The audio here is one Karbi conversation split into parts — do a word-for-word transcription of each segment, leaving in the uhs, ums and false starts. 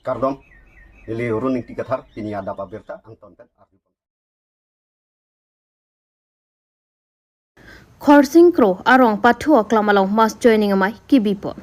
Kardom, neli Arun Ingti Kathar, pini adap abirta angton pen arju. Khorsing Kro arong pathu aklam along mass joining amei kebipon.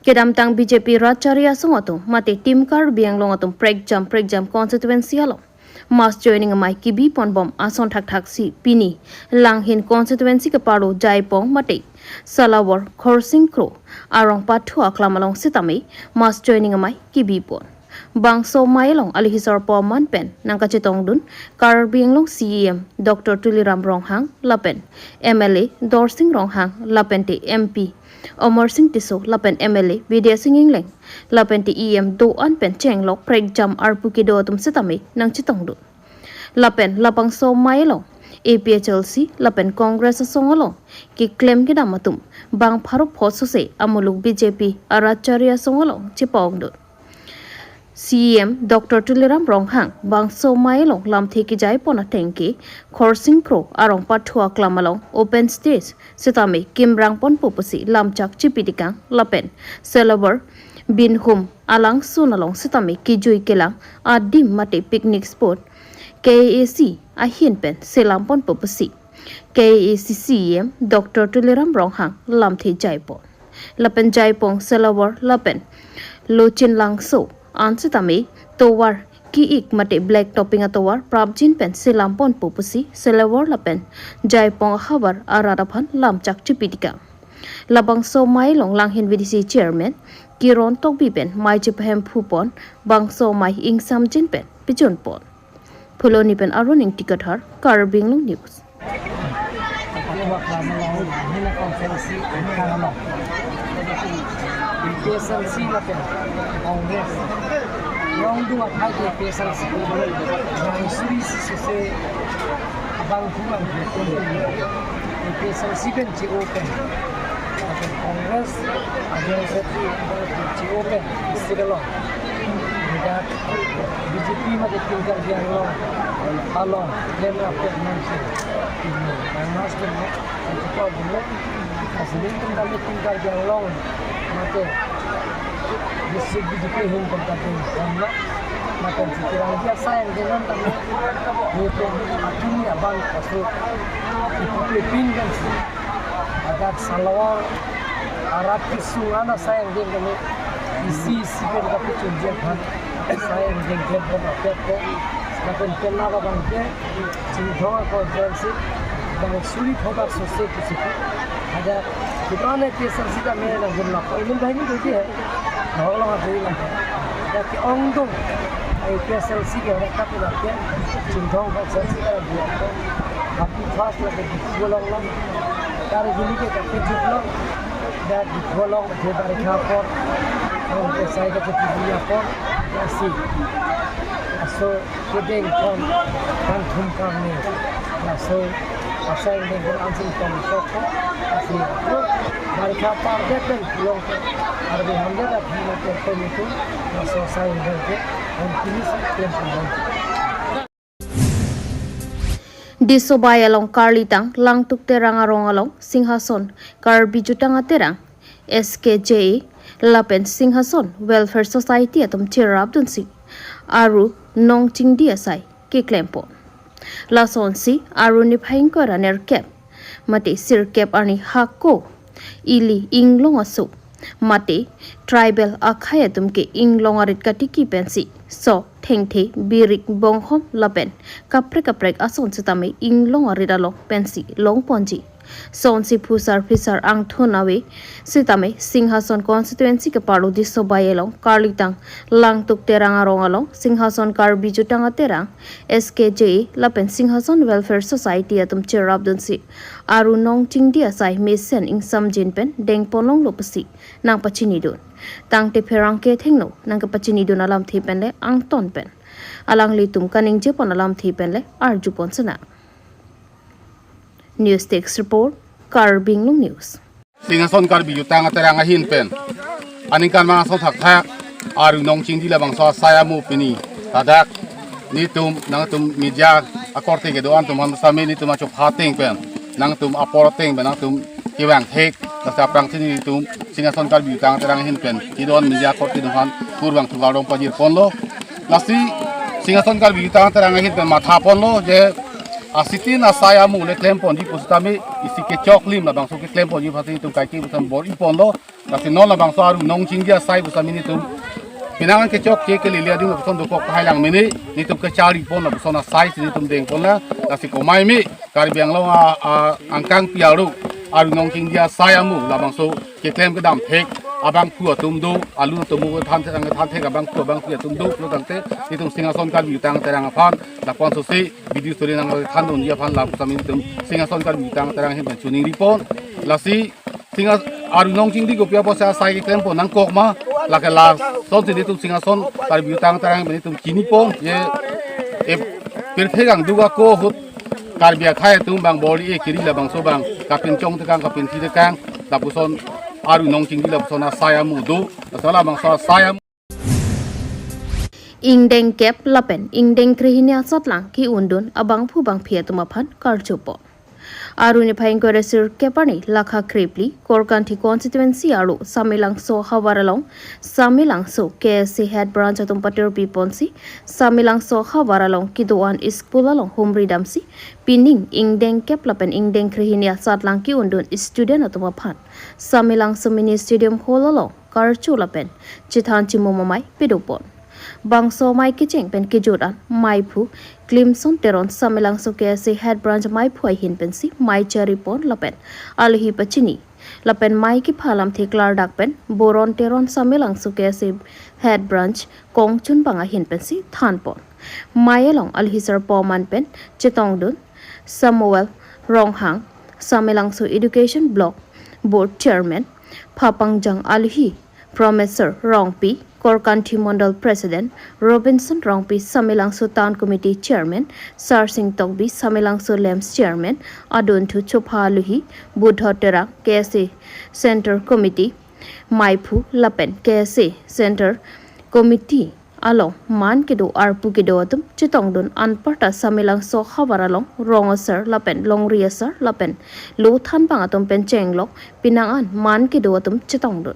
Kedamtang B J P rat chari asong atum mate Team Karbi Anglong atum prekjam prekjam constituency along mass joining amei kebipon bom ason thakthak si pini Langhin constituency kepado Jaipong mate Salawar Khorsing Kro arong pathu aklam along sitame mass joining amei kebipon. Bangso amei along alihi sarpo aman pen nangkachetongdun Karbi Anglong C E M Doctor Tuliram Ronghang lapen M L A Dorsing Ronghang lapente M P Amarsing Tisso lapen M L A Bidya Sing Engleng lapente E M do-an pen chenglok prekjam arpu kedo atum sitame nangchetongdun. Lapen labangso amei along A P H L C lapen Congress asong along keklem kedam atum bang pharo phot sose amuluk B J P arat chari asong along chepongdun. C E M Doctor Tuliram Ronghang bangso amei along lamthe kejaipon ateng ke Khorsing Kro arong pathu aklam along open stage sitame kimrangponpo pusi lamchak chipitikang lapen Salawar Binhum alangsun along sitame kejui kelang adim mate picnic spot K A A C ahin pen selamponpo pusi K A A C C E M Doctor Tuliram Ronghang lamthe jaipon. Lapen Jaipong Salawar lapen Lochin Langso an sitame tovar ki-ik mate black topping atovar prapjin pen selamponpo pusi Salawar lapen Jaipong ahavar arat aphan lamchak chipitikang. Labangso amei along Langhin V D C Chairman Kiron Tokbi pen mei chepahem phupon bangso amei ingsamjin pen pejunpon. Phuloni pen Arun Ingti Kathar, Karbi Anglong News. Pathu aklam along, Langhin constituency angkang along, A P H L C lapen Congress along do athai ke A P H L C bang suri si suse abang thu bang thu A P H L C pen che-o pen, lapen Congress abang suri che-o pen, isi along. Tidak B J P mate Team Karbi Anglong along klem rapet nangsi. Ini, yang mas dulu, yang cepat dulu. Asli Team Karbi, Team Karbi Anglong mate district B J P ahin pemkati, karena mate si kirang dia sayang dengan tamu. Ini pun akhirnya abang kasu ipu pin kan si. Adak Salawar arat kesung ana sayang ding kami. Isi isi pen kapichun je aphan sayang ding klem pon apet ko. Lapen pen naba bang ke Chinthong ako jam si bang suri thobak sose kusiku. Ada kita ne ke sar sita mere na gun lako. Imun bahini doji hai. Nahok long adu lang. Ada ke ongdung A P H L C ke ada kap lake Chinthong ako jam si ada buat ko. Happy first lake di pulang long. Kari gini ke kapichun long. Dak di pulang di barikha apor. Ong ke sai ke di punya apor. Lasi. Aso kedeng kon kan thum kami. Laso asai deng kon ansin kon sok. Lasi. Barikha apor det pen pulang ke. Arbi hamja dak di mate pen itu. Laso asai deng ke. Ong kini si klem pulang. Disobai along karlitang Langtuk Terang arong along Singhason Karbi Jutang Aterang S K J A lapen Singhason Welfare Society atum cherapdunsi aru nong chingdi asai keklempon. Lasonsi aru niphai ingkoi ra nerkep mate sirkep arni hako ili inglong aso mate tribal akhei atum ke inglong arit katiki pensi sok, thengthe, birik, bonghom lapen kaprek kaprek ason sitame inglong arit along pensi longponji. Sonsi phusar phisar angthun ave sitame Singhason constituency kepado Disobai along karlitang Langtuk Terang arong along Singhason Karbi Jutang Aterang S K J A lapen Singhason Welfare Society atum cherapdunsi aru nong chingdi asai mesen ingsamjin pen dengponlonglo pusi nangpachinidun. Tangte pherangke thengno nangkapachinidun alamthe penle angton pen alanglitum kaningjepon alamthe penle arjupon sena. News Desk Report, Karbi Anglong News. Singhason Karbi Jutang Aterang ahin pen aningkan mang ason thakthak aru nong chingdi labangso asai amo pini ladak netum nangtum media akorte kedo-an atum aphan same netum achopha ateng pen nangtum apor ateng pen nangtum kevang thek, lasi aphrangsi netum Singhason Karbi Jutang Aterang ahin pen kedon media akorte atum aphan Kurvang tu kardom pajir ponlo. Lasi Singhason Karbi Jutang Terang ahin pen matha ponlo je asitin asai amu le klem ponji pusitame isi kechok lim labangso keklem ponji pasi itum kaike pusitame bor-i ponlo. Lasi non labangso aru nong chingdi asai pusitame nelitum pinangan kechok ke kelele ading lapuson dokok hai lang mene nelitum kecharli pon lapuson asai si nelitum deng ponlo. Lasi komai me Karbi Anglong a, a angkang pi aru aru nong chingdi asai amu labangso keklem kedam thek abangphu atum do, alu atum than thek, than thek abangphu abangphi atum do lo tangte nelitum Singhason Karbi Jutang Terang aphan lapuson si video story nangthandunji aphan lapuson nelitum Singhason Karbi Jutang Terang ahin pen choningri pon. Lasi Singha aru nong chingdi kopi apotsi asai keklem pon nangkok ma, lake lason si nelitum Singhason Karbi Jutang Terang pen nelitum chini pon je e pirthe gang duga ko ahut Karbi akhei atum bang bor-i kiri labangso bang kapinchong tekang kapinthi tekang lapuson aru nong chingdi lapuson asai amu do, lasi labangso asai amu. Ingdeng kep lapen ingdeng krehini asatlang ke-undun abangphu bangphi atum aphan karcho pon. Aru niphai ingkoi ra sirkep arni lakha krepli Korkanthi constituency arlo Samelangso havar along Samelangso K S A head branch atum patirpi ponsi Samelangso havar along kedo-an school along humri damsi pining ingdeng kep lapen ingdeng krehini asatlang ke-undun student atum aphan Samelangso mini stadium hall along karcho lapen chethan chimum amei pado pon. Bangso amei kecheng pen kejut an meiphu Klimson Teron Samelangso K S A head branch meiphu ahin pensi mei chari pon lapen alohi pachini lapen mei kepha alamthe klardak pen Boron Teron Samelangso K S A head branch kongchunbang ahin pensi than pon. Mei along alohi sarpo aman pen chetongdun Samuel Ronghang, Samelangso Education Block Board Chairman, Phapangjang alohi Promesor Rongpi, Korkanthi Mondol President, Robinson Rongpi, Samelangso Town Committee Chairman, Sarsing Tokbi, Samelangso LAMPS Chairman, adunthu chopha alohi Budho Terang, K S A Centre Committee meiphu lapen K S A Centre Committee along man kedo arpu kedo atum chetongdun anparta Samelangso havar along rong asar lapen longri asar lapen lo thanbang atum pen chenglok pinangan man kedo atum chetongdun.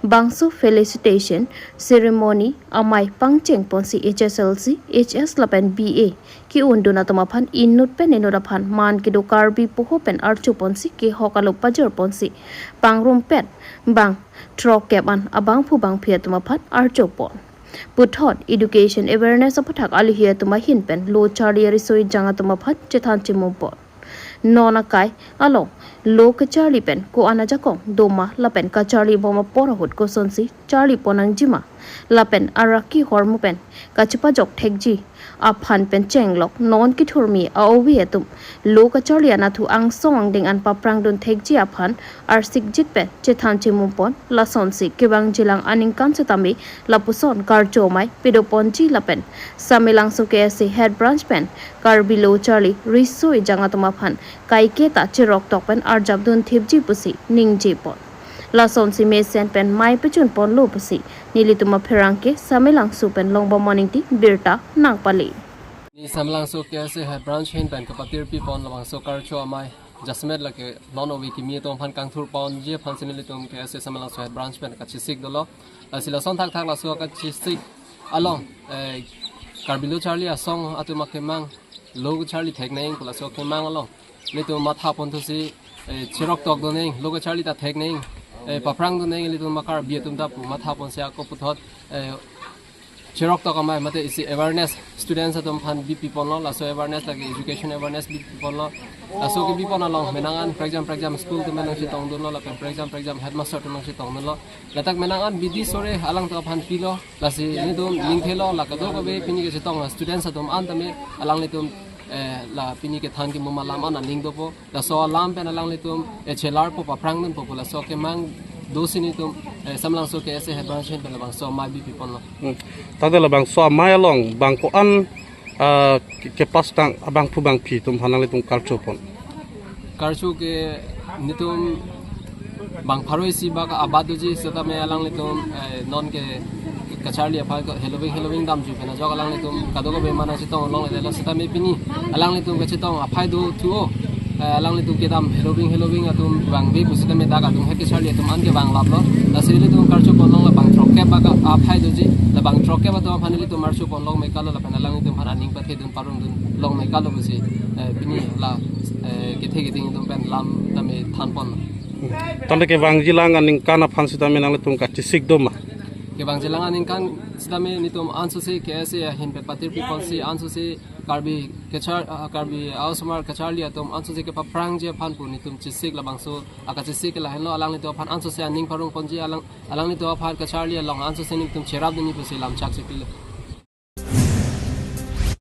Bangso felicitation ceremony amei pangcheng ponsi H S L C, H S lapen B A ke-undun atum aphan inut pen inut aphan man kedo Karbi poho pen archo ponsi kehok alo pajor ponsi pangrumpet bang throk kep an abangphu bangphi atum aphan archo pon. Puthot education awareness aputhak alohi atum ahin pen lo charli ariso ejang atum aphan chethan chimum pon. Non akai along lo kacharli pen ko-an ajakong doma lapen kacharli bom apor ahut kosonsi charli pon nangjima lapen araki hormu pen kachepajok thekji aphan pen chenglok non kethurmi a-ove atum lo kacharli anatthu angsong angdeng an paprangdun thekji aphan arsikjit pen chethan chimum pon. Lasonsi kevangjilang aningkan setame lapuson karcho amei pado ponji lapen Samelangso K S A head branch pen Karbi lo charli riso ejang atum aphan kaiketa cheroktok pen arjapdun thipji pusi ningje pon. Lasonsi mesen pen mei pechun ponlo pusi nelitum apherangke Samelangso pen Longbom Morning Team birta nangpale. Ni Samelangso K S A head branch ahin pen kapatirpi pon labangso karcho amei jasemet lake non ove kimi atum aphan kangthur ponji aphansi nelitum K S A Samelangso head branch pen kachesik dolo. Lasi lason thakthak laso kachesik along, eh, Karbi lo charli asong atum akemang lo charli thek nang pu laso akemang along nelitum matha ponthusi, eh, cheroktok dun nang, lo kacharli ta thek nang, eh, paprangdun nang, nelitum ma Karbi atum ta pu matha ponsi ako puthot, eh, cheroktok amei mate isi awareness students atum aphan bipi ponlo, laso awareness lake education awareness bipi ponlo. Laso kebi pon along menang an prekjam prekjam school atum nangchetongdunlo lapen prekjam prekjam headmaster atum nangchetongdunlo. Ladak menang an bidi sore alangtum aphan pilo. Lasi nelitum ning thelo la kadokave pini kachetong students atum an tame alanglitum, eh, la pini kethan kemum alam an aning dopo. Laso alam pen alanglitum, eh, chelarpo paprangdunpo pu laso akemang dosi nelitum, eh, Samelangso K S A head branch ahin pen labangso amei bipi ponlo. Hmm. Tangte labangso amei along bang ko-an, ah, ke, kepastang abangphu bangphi atum aphan nanglitum karcho pon? Karcho ke nelitum bang pharo isi bak abat doji setame alanglitum, eh, non ke kacharli aphan ke heloving heloving damji pen ajok alanglitum kadokave ma nangchetong longle lo setame pini alanglitum kachetong aphai do thuo. Eh, alanglitum kedam heloving heloving atum vangve pusitame dak atum hek kecharli atum an ke vanglaplo. Lasi ilitum karcho ponlong labang throkkep aka aphai doji, labang throkkep atum aphan ilitum karcho ponlong me kalo lapen alanglitum aphan aning pathedun parongdun long me kalo pusi, eh, pini la, eh, kethe keding atum pen lam tame thanpon. Tangte kevangjilang aningkan aphan sitame nanglitum kachesik doma? Kevangjilang aningkan sitame nelitum ansose K S A ahin pen patir pipon si ansose Karbi kechar, ah, Karbi a-osomar kecharli atum ansose kepaphrangji aphan pu nelitum chesik labangso akachesik ke lahenlo, alanglitum aphan ansose aning parongponji, alang alanglitum aphan kecharli along ansose nelitum cherapdunji pusi lamchak chepilo.